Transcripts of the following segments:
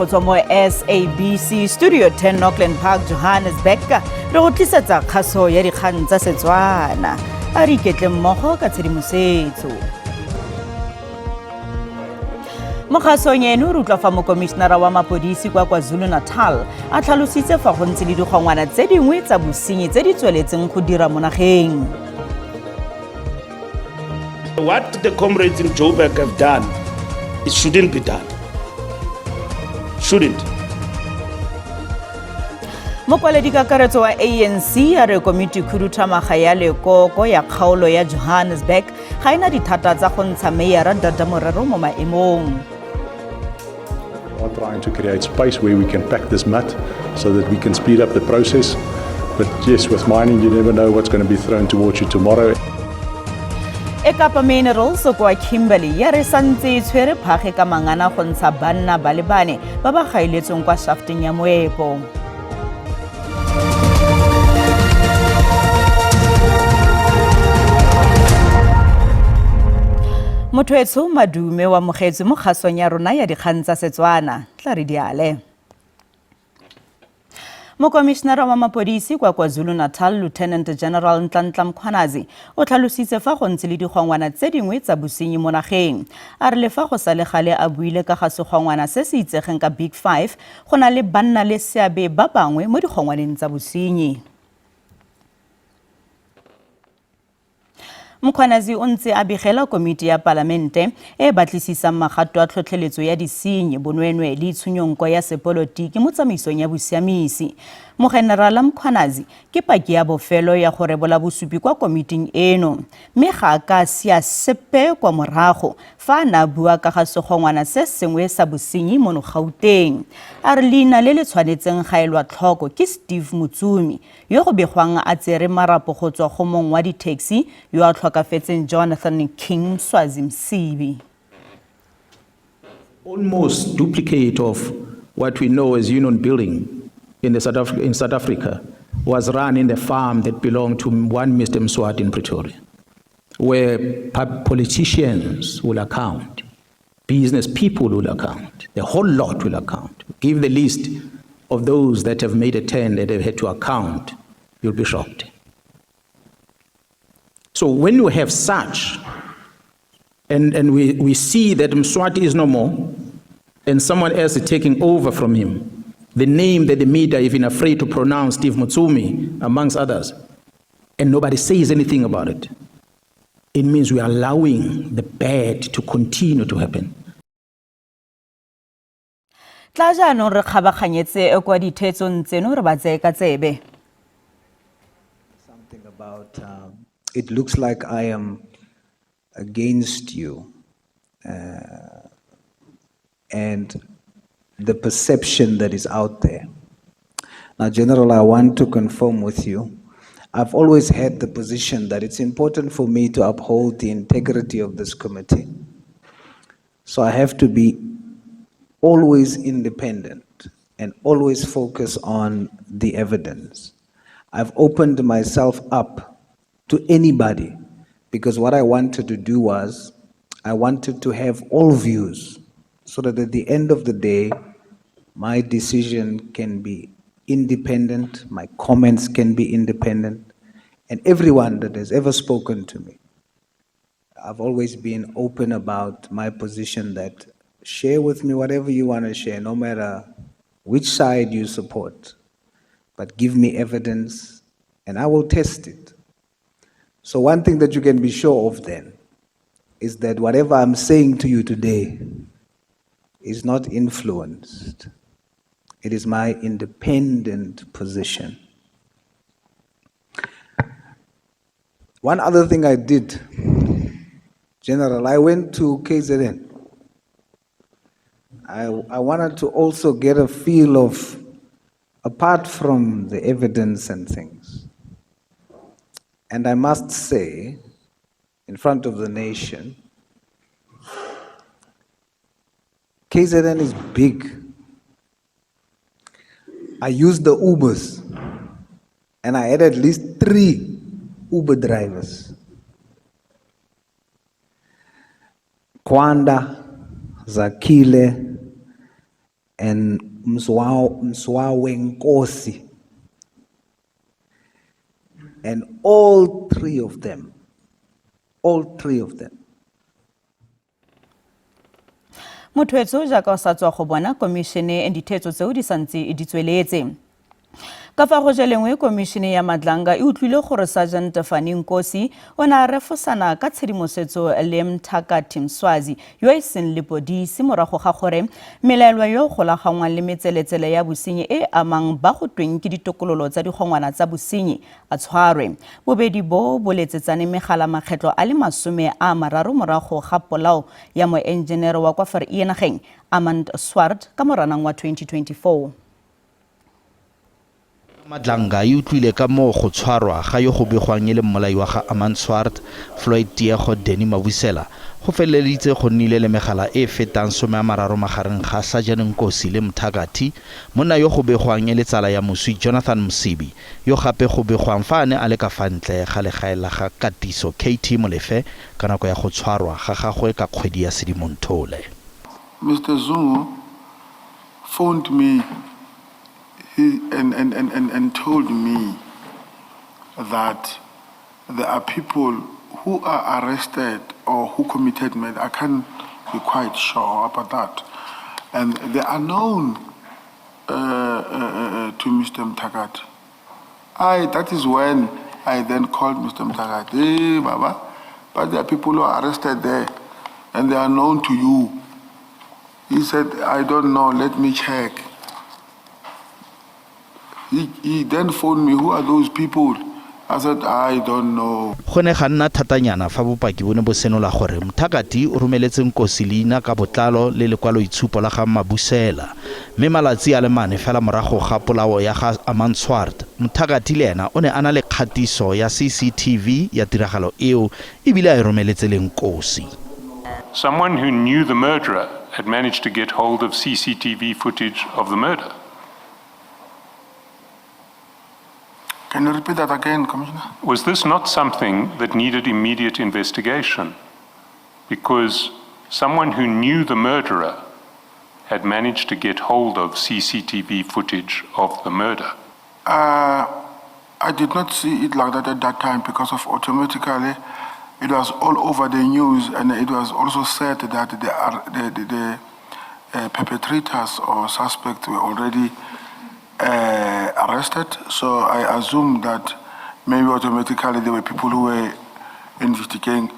Go tswa mo SABC Studio 10 Auckland Park, Johannesburg, re go tlisetsa kgaso ya dikgang tsa Setswana. A re iketle mmogo ka tshedimosetso. Mo kgasong eno re utlwa fa mokomišenara wa mapodisi kwa KwaZulu-Natal a tlhalositse fa go ntse le digongwana tse dingwe tsa bosenyi tse di tsweletseng go dira mo nageng. What the comrades in Joburg have done, it shouldn't be done. Shouldn't. Mokwaledi kakaretso wa ANC a re komiti khuduthamaga ya lekoko ya kgaolo ya Johannesburg ga ena dithata tsa go ntsha meyara Dada Morero mo maemong. We are trying to create space where we can pack this mud so that we can speed up the process. But yes, with mining, you never know what's going to be thrown towards you tomorrow. E Kapa Minerals kwa Kimberley ya re santse e tshwere phage ka mangana go ntsha banna ba le bane ba ba gailetsweng kwa shafteng ya moepo. Motho etsho madume wa mogetswe mo kgasong ya rona ya dikgang tsa Setswana. Tla re diale. Mokomišenara wa mapodisi kwa KwaZulu-Natal, Lieutenant General Nhlanhla Mkhwanazi, o tlhalositse fa go ntse le digongwana tse dingwe tsa bosenyi mo nageng. A re le fa go sa le gale a buile ka ga segongwana se se itsegeng ka Big Five, go na le banna le seabe ba bangwe mo digongwaneng tsa bosenyi. Mkhwanazi o ntse a begela komiti ya palamente e batlisisang magato a tlhotlheletso ya disenyi, bonweenwee le itshunyonko ya sepolotiki mo tsamaisong ya bosiamisi. Mogenerala Mkhwanazi ke paki ya bofelo ya go rebola bosupi kwa komiting eno, mme ga a ka sia sepe kwa morago fa a ne a bua ka ga segongwana se sengwe sa bosenyi mono Gauteng. A re leina le le tshwanetseng ga elwa tlhoko ke Steve Motsumi, yo go begwang a tsere marapo go tswa go mong wa di-taxi yo a tlhokafetseng Jonathan King Swazi Msibi. Almost duplicate of what we know as union building in South Africa was run in the farm that belonged to one Mr. Mswati in Pretoria, where politicians will account, business people will account, the whole lot will account. Give the list of those that have made a turn that have had to account, you'll be shocked. So when you have such, and we see that Mswati is no more, and someone else is taking over from him, the name that the media are even afraid to pronounce, Steve Motsumi, amongst others, and nobody says anything about it, it means we are allowing the bad to continue to happen. Tla jaanong re kgabaganyetse kwa ditheetsong tseno re ba tseye ka tsebe. Something about it looks like I am against you, and the perception that is out there. Now, General, I want to confirm with you, I've always had the position that it's important for me to uphold the integrity of this committee. So I have to be always independent and always focus on the evidence. I've opened myself up to anybody because what I wanted to do was I wanted to have all views so that at the end of the day, my decision can be independent, my comments can be independent, and everyone that has ever spoken to me, I've always been open about my position that share with me whatever you want to share, no matter which side you support, but give me evidence and I will test it. So one thing that you can be sure of then is that whatever I'm saying to you today is not influenced. It is my independent position. One other thing I did, General, I went to KZN. I wanted to also get a feel of, apart from the evidence and things. And I must say, in front of the nation, KZN is big. I used the Ubers, and I had at least 3 Uber drivers. Kwanda, Zakile, And Mswawenkosi. And all three of them, all three of them, Motho jaaka o sa tswa go bona komišene dithetso tseo di santse di tsweletse. Ka fa go jelengwe komišene ya Madlanga e utlwile gore Sergeant Fani Nkosi o ne a refosana ka tshedimosetso le Mthakathi Mswazi yo e seng lepodisi morago ga gore melaelwa yo golaganngwang le metseletsele ya bosenyi e amang ba go tweng ke ditokololo tsa digongwana tsa bosenyi a tshwarwe. Bobedi bo bo letsetsane megala makgetlo a le 30 morago ga polao ya moenjenere wa kwa Vereeniging Armand Swart ka Moranang wa 2024. Madlanga e utlwile ka moo go tshwarwa ga yo go begwang e le mmolai wa ga Armand Swart, Floyd Tiego Danny Mabusela, go feleleditse go nnile le megala e fetang 30 magareng ga Sergeant Nkosi le Mthakathi, monna yo go begwang e le tsala ya moswi Jonathan Msibi, yo gape go begwang fa a ne a le ka fa ntle ga legae la ga Katiso KT Molefe ka nako ya go tshwarwa ga gagwe ka kgwedi ya Sedimonthole. Mr. Zungu phoned me and told me that there are people who are arrested or who committed murder. I can't be quite sure about that. And they are known to Mr. Mthakathi. That is when I then called Mr. Mthakathi. Hey, Baba, but there are people who are arrested there and they are known to you. He said, I don't know, let me check. He then phoned me, who are those people? I said, I don't know. Go ne ga nna thatanyana fa bopaki bo ne bo senola gore Mthakathi o romeletse Nkosi leina ka botlalo le lekwaloitshupo la ga Mabusela, mme malatsi a le 4 fela morago ga polao ya ga Armand Swart, Mthakathi le ena o ne a na le kgatiso ya CCTV ya tiragalo eo ebile a e romeletse le Nkosi. Someone who knew the murderer had managed to get hold of CCTV footage of the murder. Can you repeat that again, Commissioner? Was this not something that needed immediate investigation? Because someone who knew the murderer had managed to get hold of CCTV footage of the murder. I did not see it like that at that time because of automatically it was all over the news, and it was also said that the perpetrators or suspects were already arrested. So I assume that maybe automatically there were people who were investigating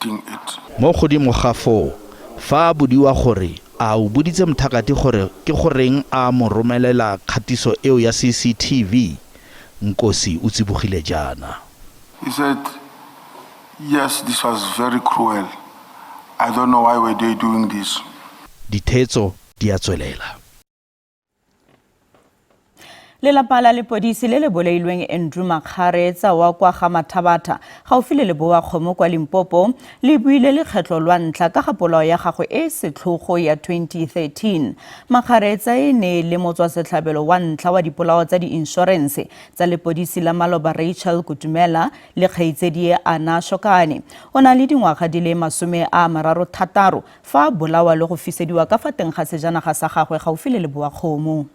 it. Mo godimo ga foo, fa a bodiwa gore a o boditse Mthakathi gore ke goreng a mo romelela kgatiso eo ya CCTV, Nkosi o tsibogile jaana. He said, yes, this was very cruel. I don't know why were they doing this. Dithetso di a tswelela. Lelapa la lepodisi le le bolailweng Andrew Makgaretsa wa kwa ga Mathabatha gaufi le Lebowa Kgomo kwa Limpopo le buile lekgetlo lwa ntlha ka ga polao ya gagwe e setlhogo ya 2013. Makgaretsa e ne le motswasetlhabelo wa ntlha wa dipolao tsa di-inšorense tsa lepodisi la maloba Rachel Kutumela le kgaitsedie Anna Shokane. O na le dingwaga di le 36 fa a bolawa le go fisediwa ka fa teng ga sejanaga sa gagwe gaufi le Lebowa Kgomo.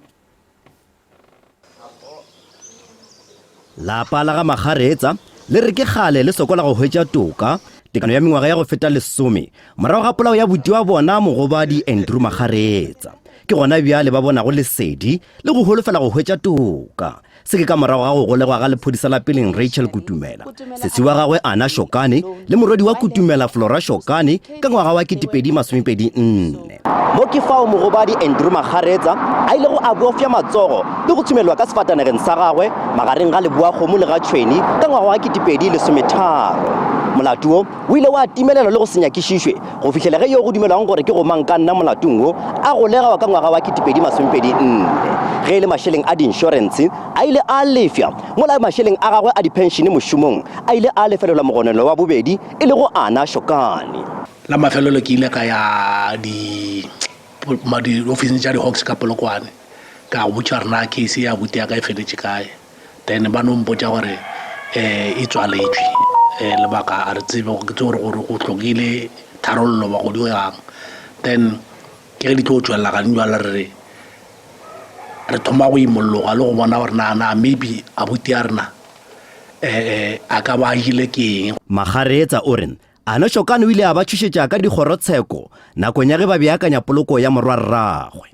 Lapa la ga Makgaretsa le re ke kgale le sokola go hwetša toka tekano ya mengwaga ya go feta 10 morago ga polao ya buti wa bona mogobadi Andrew Makgaretsa. Ke gona bjale ba bonago lesedi le go holofela go hwetša toka. Se ke ka morago ga go golegwa ga lephodisa la peleng Rachel Kutumela, sesi wa gagwe Anna Shokane le morwedi wa Kutumela Flora Shokane ka ngwaga wa 2024. Mo ke fao mogobadi Andrew Makgaretsa a ilego a bofya matsogo le go tsumelwa ka sefatanageng sa gagwe magareng ga Leboa Kgomo le ga Tšhweni ka ngwaga wa 2013. Molato wo o ile wa timelelwa le go se nyakišišwe go fihlela ge yo go dumelwang gore ke gomang ka nna molatong wo a golegawa ka ngwaga wa 2024. Ge e le mašeleng a di-insurance a ile a lefya, mola mašeleng a gagwe a dipenšene mošomong a ile a lefelelwa mogonelo wa bobedi e lego Anna Shokane. La mafelelo ke ile ka ya di-officing tša di-Hawks ka Polokwane ka go botša gore na case ya abuti ya ka e feletše kae. Then ba no mpotša gore e tswaletšwe, lebaka a re tsebe ke tse gore go hlokile tharollo ba go diregang. Then ke ge di tlo tswelela gane jwale re Re thoma go imolloga le go bona gore na maybe abuti ya rena a ka ba ile ke eng. Makgaretsa o re Ana Shokane o ile a ba tšhošetša ka dikgorotsheko nakong ya ge ba beakanya poloko ya morwarragwe.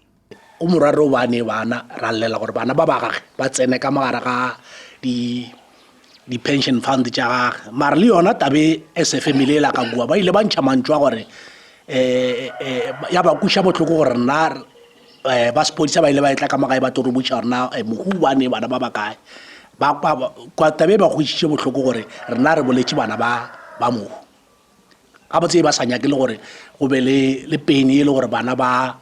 O morwarre o ba ne bana ra llela gore bana ba ba gage ba tsene ka mogare ga di-pension fund tša gage, mara le yona tabe as a family ela ka kua ba ile ba ntšha mantšu a gore ya ba kweša bohloko gore nna ba sepodisa ba ile ba etla ka magae ba tlo re botša gore na mohu ba ne bana ba ba kae. Ba kwa tabe ba kwešiše bohloko gore rena re boletše bana ba mohu. Gabotse ba sa nyake le gore go be le peni e le gore bana ba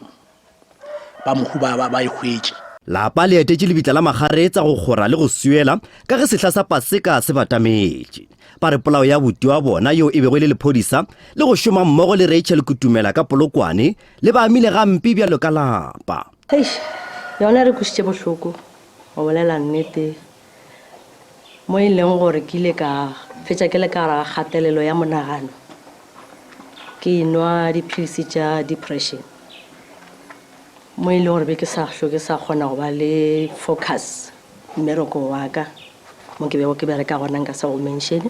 mohu ba e hwetše. Lapa le etetše lebitla la Makgaretsa go kgora le go swiela ka ge sehla sa Paseka se batametše. Ba re polao ya buti wa bona yeo e bego e le lephodisa le go šoma mmogo le Rachel Kutumela ka Polokwane le ba amile gampe bjalo ka lapa. Eish, yona re kwešitše bohloko go bolela nnete, mo e leng gore ke ile ka fetša ke le ka gare ga kgatelelo ya monagano, ke enwa dipilisi tša depression, mo e leng gore be ke sa hloke sa kgona go ba le focus mmerekong wa ka mo ke bego ke bereka gona, nka se go mention.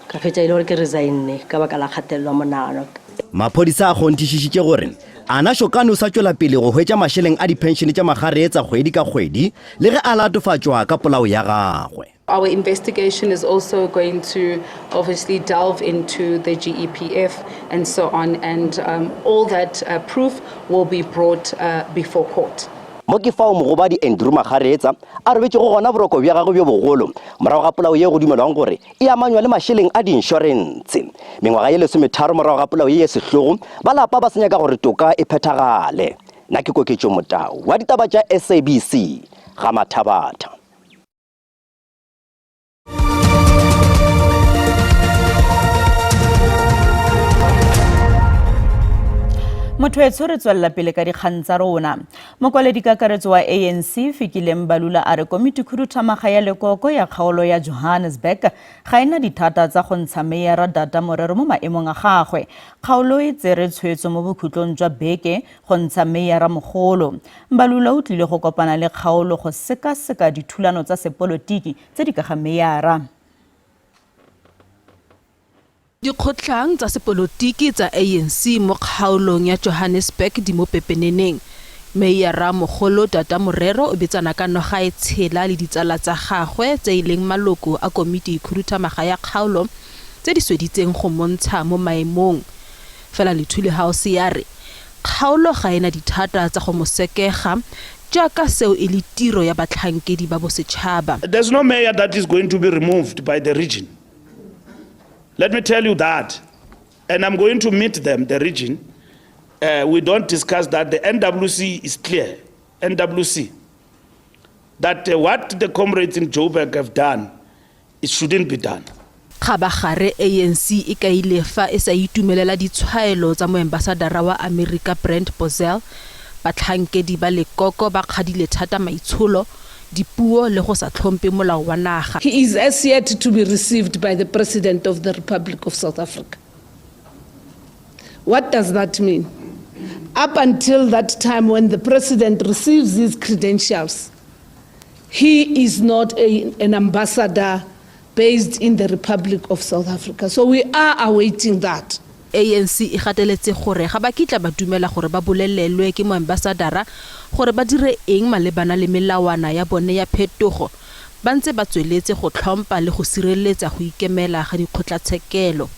Ka fetša e le gore ke resigne ka baka la kgatelelo ya monagano. Maphodisa a kgonthišišitše gore Ana Shokane o sa tšwela pele go hwetša mašeleng a diphenšene tša Makgaretsa kgwedi ka kgwedi le ge a latofatšwa ka polao ya gagwe. Our investigation is also going to obviously delve into the GEPF and so on, and all that proof will be brought before court. Mo ke fao mogobadi Andrew Makgaretsa a robetšego gona boroko bja gagwe bjo bogolo morago ga polao ye go dumelwang gore e amanywa le mašeleng a diinšorentshe. Mengwaga ye 13 morago ga polao ye ye sehlogo, ba lapa ba sa nyaka gore toka e phethagale. Nna ke Koketšo Motau wa ditaba tša SABC, ga Mathabatha. Motho etsho re tswelela pele ka dikgang tsa rona. Mokwaledi kakaretso wa ANC Fikile Mbalula a re komiti khuduthamaga ya lekoko ya kgaolo ya Johannesburg ga ena dithata tsa go ntsha meyara Data Morero mo maemong a gagwe. Kgaolo e tsere tshwetso mo bokhutlong jwa beke go ntsha meyara mogolo. Mbalula o tlile go kopana le kgaolo go sekaseka dithulano tsa sepolotiki tse di ka ga meyara. Dikgotlhang tsa sepolotiki tsa ANC mo kgaolong ya Johannesburg di mo pepeneneng. Meyara mogolo Data Morero o betsana ka noga e tshela le ditsala tsa gagwe tse e leng maloko a komiti khuduthamaga ya kgaolo tse di sweditseng go montsha mo maemong. Fela Luthuli House ya re kgaolo ga ena dithata tsa go mo sekega jaaka seo e le tiro ya batlhankedi ba bosetšhaba. There's no mayor that is going to be removed by the region. Let me tell you that. And I'm going to meet them, the region. We don't discuss that. The NWC is clear. NWC. That what the comrades in Joburg have done, it shouldn't be done. Kgabagare ANC e kaile fa e sa itumelela ditshwaelo tsa moambasadara wa Amerika Brent Bozell, batlhankedi ba lekoko ba kgadile thata maitsholo, dipuo le go sa tlhompe molao wa naga. He is as yet to be received by the President of the Republic of South Africa. What does that mean? Up until that time when the President receives his credentials, he is not an ambassador based in the Republic of South Africa. So we are awaiting that. ANC e gateletse gore ga ba kitla ba dumela gore ba bolelelwe ke moambasadara gore ba dire eng malebana le melawana ya bone ya phetogo, ba ntse ba tsweletse go tlhompa le go sireletsa go ikemela ga dikgotlatshekelo.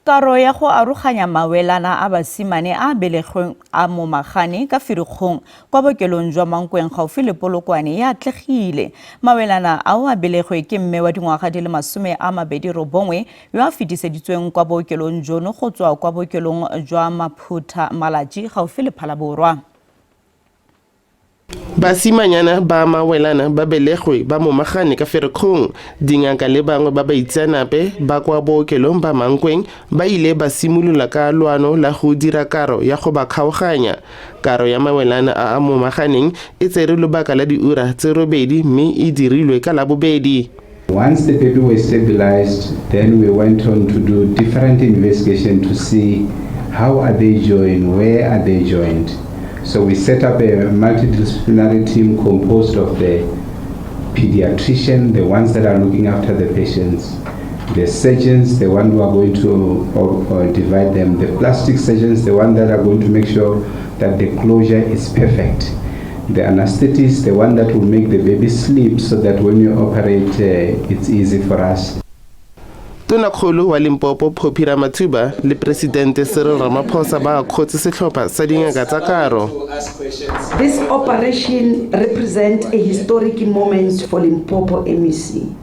Karo ya go aroganya mawelana a basimane a belegweng a momagane ka Ferikgong kwa bookelong jwa Mankweng gaufi le Polokwane e atlegile. Mawelana ao a belegwe ke mme wa dingwaga di le 29 yo a fetiseditsweng kwa bookelong jono go tswa kwa bookelong jwa Maphutha Malatji gaufi le Phalaborwa. Basimanyana ba mawelana ba belegwe ba momagane ka Ferikgong. Dingaka le bangwe ba baitseanape ba kwa bookelong ba Mankweng ba ile ba simolola ka loano la go dira karo ya go ba kgaoganya. Karo ya mawelana a a momaganeng e tsere lobaka la diura tse 8 mme e dirilwe ka Labobedi. Once the baby was stabilized, then we went on to do different investigation to see how are they joined, where are they joined. So we set up a multidisciplinary team composed of the pediatrician, the ones that are looking after the patients, the surgeons, the one who are going to divide them, the plastic surgeons, the one that are going to make sure that the closure is perfect, the anesthetist, the one that will make the baby sleep so that when you operate, it's easy for us. Tonakgolo wa Limpopo Phophi Ramathuba le Presidente Cyril Ramaphosa ba akgotse setlhopha sa dingaka tsa karo. This operation represents a historic moment for Limpopo MEC.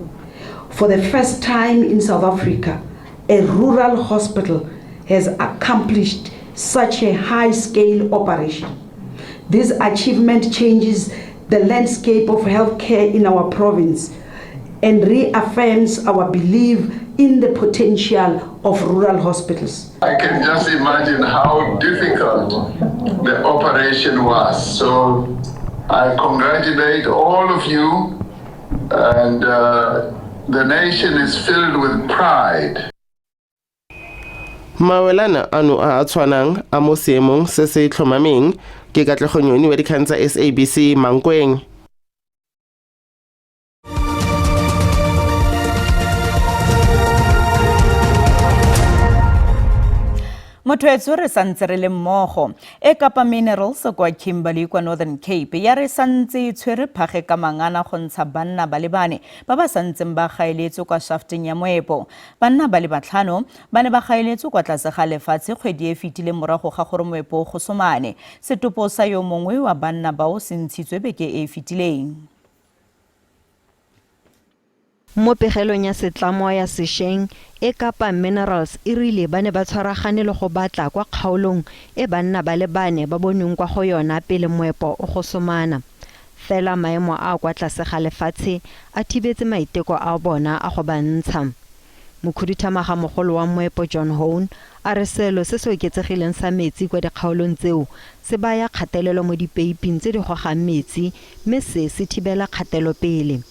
For the first time in South Africa, a rural hospital has accomplished such a high-scale operation. This achievement changes the landscape of healthcare in our province and reaffirms our belief in the potential of rural hospitals. I can just imagine how difficult the operation was. So I congratulate all of you, and the nation is filled with pride. Mawelana ano a a tshwanang a mo seemong se se tlhomameng ke Katlego Nyoni wa dikgang tsa SABC Mankweng. Motho re santse re le mmogo e Kapa Minerals kwa Kimberley kwa Northern Cape ya re santse e tshwere phage ka mangana go ntsha banna ba le bane ba ba santseng ba gaeletswe kwa shafteng ya moepo. Banna ba le batlhano ba ne ba gaeletswe kwa tlase ga lefatshe kgwedi e fetileng morago ga gore moepo o gosomane. Setopo sa yo mongwe wa banna bao se ntshitswe beke e fetileng. Mo pegelong ya setlamo ya sešweng e Kapa Minerals e rile ba ne ba tshwaragane le go batla kwa kgaolong e banna ba le bane ba bonweng kwa go yona pele moepo o gosomana. Fela maemo a kwa tlase ga lefatshe a thibetse maiteko a bona a go ba ntsha. Mokhuduthamaga mogolo wa moepo John Hone a re selo se se oketsegileng sa metsi kwa dikgaolong tseo se baya kgatelelo mo dipeiping tse di gogang metsi mme se se thibela kgatelopele.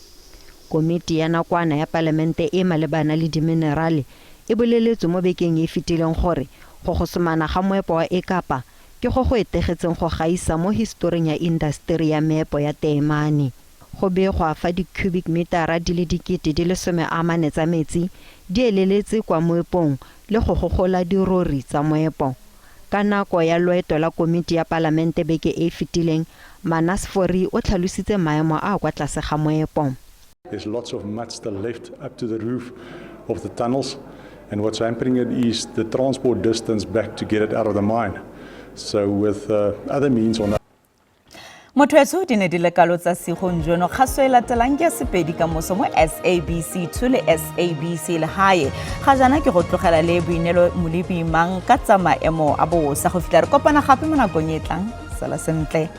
Komiti ya nakwana ya palamente e malebana le diminerale e boleletswe mo bekeng e fetileng gore go gosomana ga moepo wa Ekapa ke go go etegetseng go gaisa mo historing ya indasteri ya meepo ya teemane. Go begwa fa di-cubic metara di le 14,000 tsa metsi di eleletse kwa moepong le go gogola dirori tsa moepo. Ka nako ya loeto la komiti ya palamente beke e fetileng, Manas Fourie o tlhalositse maemo a kwa tlase ga moepo. There's lots of mud still left up to the roof of the tunnels, and what's hampering it is the transport distance back to get it out of the mine. So with other means on Motho etso di ne di le kalo tsa sigong jono kgaso e latelang ke ya Sepedi ka moso mo SABC 2 le SABC Lehae. Ga jaana ke go tlogela le Boineelo Molebi mang ka tsa maemo a bosa go fitlha re kopana gape mo nakong e tlang. Sala sentle.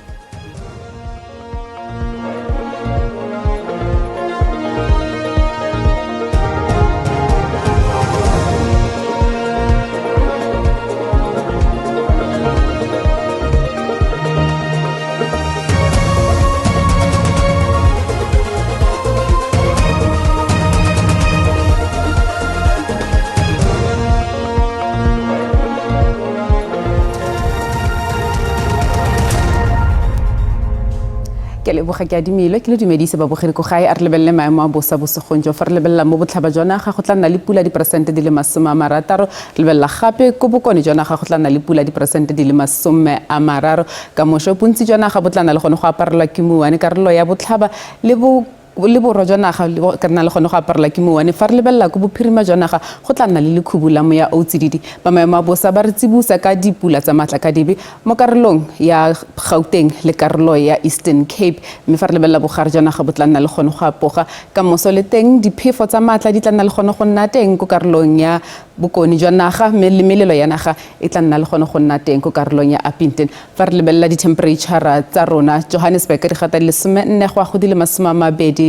Ke leboga ke adimilwe ke le dumedise babogedi ko gae a re lebelele maemo a bosa bosegong jo fa re lebelela mo botlhaba jwa naga go tla nna le pula diperesente di le 60, re lebelela gape ko bokone jwa naga go tla nna le pula diperesente di le 30. Ka moso bontsi jwa naga bo tla nna le gone go aparelwa ke mouwane karolo ya botlhaba le borwa jwa naga ka nna le gone go aparelwa ke mouwane. Fa re lebelela ko bophirima jwa naga go tla nna le lekhubu la moya o tsididi. Ba maemo a bosa ba re tsibosa ka dipula tsa matlakadibe mo karolong ya Gauteng le karolo ya Eastern Cape, mme fa re lebelela bogare jwa naga bo tla nna le gone go apoga. Ka moso le teng diphefo tsa maatla di tla nna le gone go nna teng ko karolong ya bokone jwa naga, mme le melelo ya naga e tla nna le gone go nna teng ko karolong ya Upington. Fa re lebelela di-temperature tsa rona, Johannesburg ka digata di le 14 go ya go di le 28,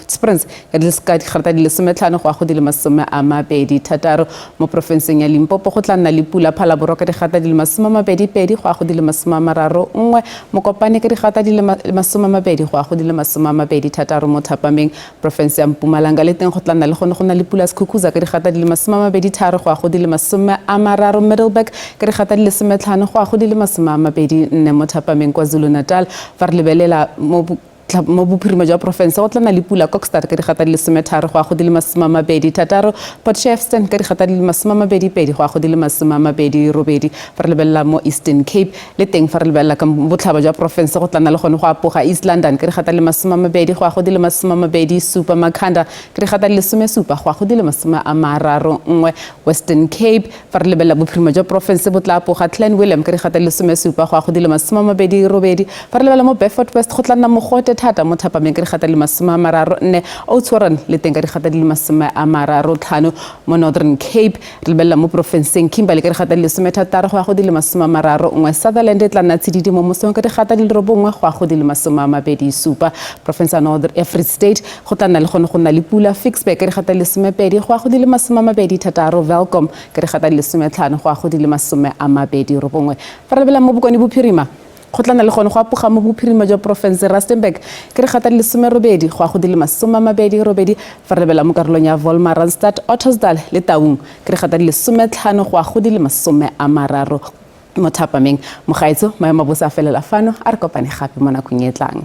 Springs ka digata di le 15 go ya go di le 26. Mo porofenseng ya Limpopo go tla nna le pula, Phalaborwa ka digata di le 22 go ya go di le 31, Mokopane ka digata di le 20 go ya go di le 26 mo Thapameng. Porofense ya Mpumalanga le teng go tla nna le gone go na le pula, Sekhukhuza ka digata di le 25 tharo go ya go di le 30, Middelburg ka digata di le 15 go ya go di le 24 mo thapameng. KwaZulu-Natal, fa re lebelela mo bophirima jwa porofense, go tla nna le pula Kokstad ka digata di le 13 go ya go di le 26, Port Shepstone ka digata di le 22 go ya go di le 28. Fa re lebelela mo Eastern Cape le teng, fa re lebelela ka botlhaba jwa porofense, go tla nna le gone go apoga East London ka digata di le 20 go ya go di le 27, Makhanda ka digata di le 17 go ya go di le 31. Western Cape, fa re lebelela bophirima jwa porofense, bo tla apoga Clanwilliam ka digata di le 17 go ya go di le 28. Fa re lebelela mo Beaufort West, go tla nna mogote thata mo thapameng ka digata di le 34, Oudtshoorn le teng ka digata di le 35. Mo Northern Cape, re lebelela mo porofenseng, Kimberley ka digata di le 16 go ya go di le 31, Sutherland e tla nna tsididi mo mosong ka digata di le 9 go ya go di le 27. Porofense ya Northern ya Free State, go tla nna le gone go nna le pula Ficksburg ka digata di le 12 go ya go di le 26, Welkom ka digata di le 15 go ya go di le 29. Fa re lebelela mo Bokone Bophirima, go tla nna le gone go apoga mo bophirima jwa porofense, Rustenburg ke digata di le 18 go ya go di le 28. Fa re lebelela mo karolong ya Wolmaransstad, Ottosdal le Taung ke digata di le 15 go ya go di le 30 mo thapameng. Mogaetso, maemo a bosa a felela fano. A re kopane gape mo nakong e tlang.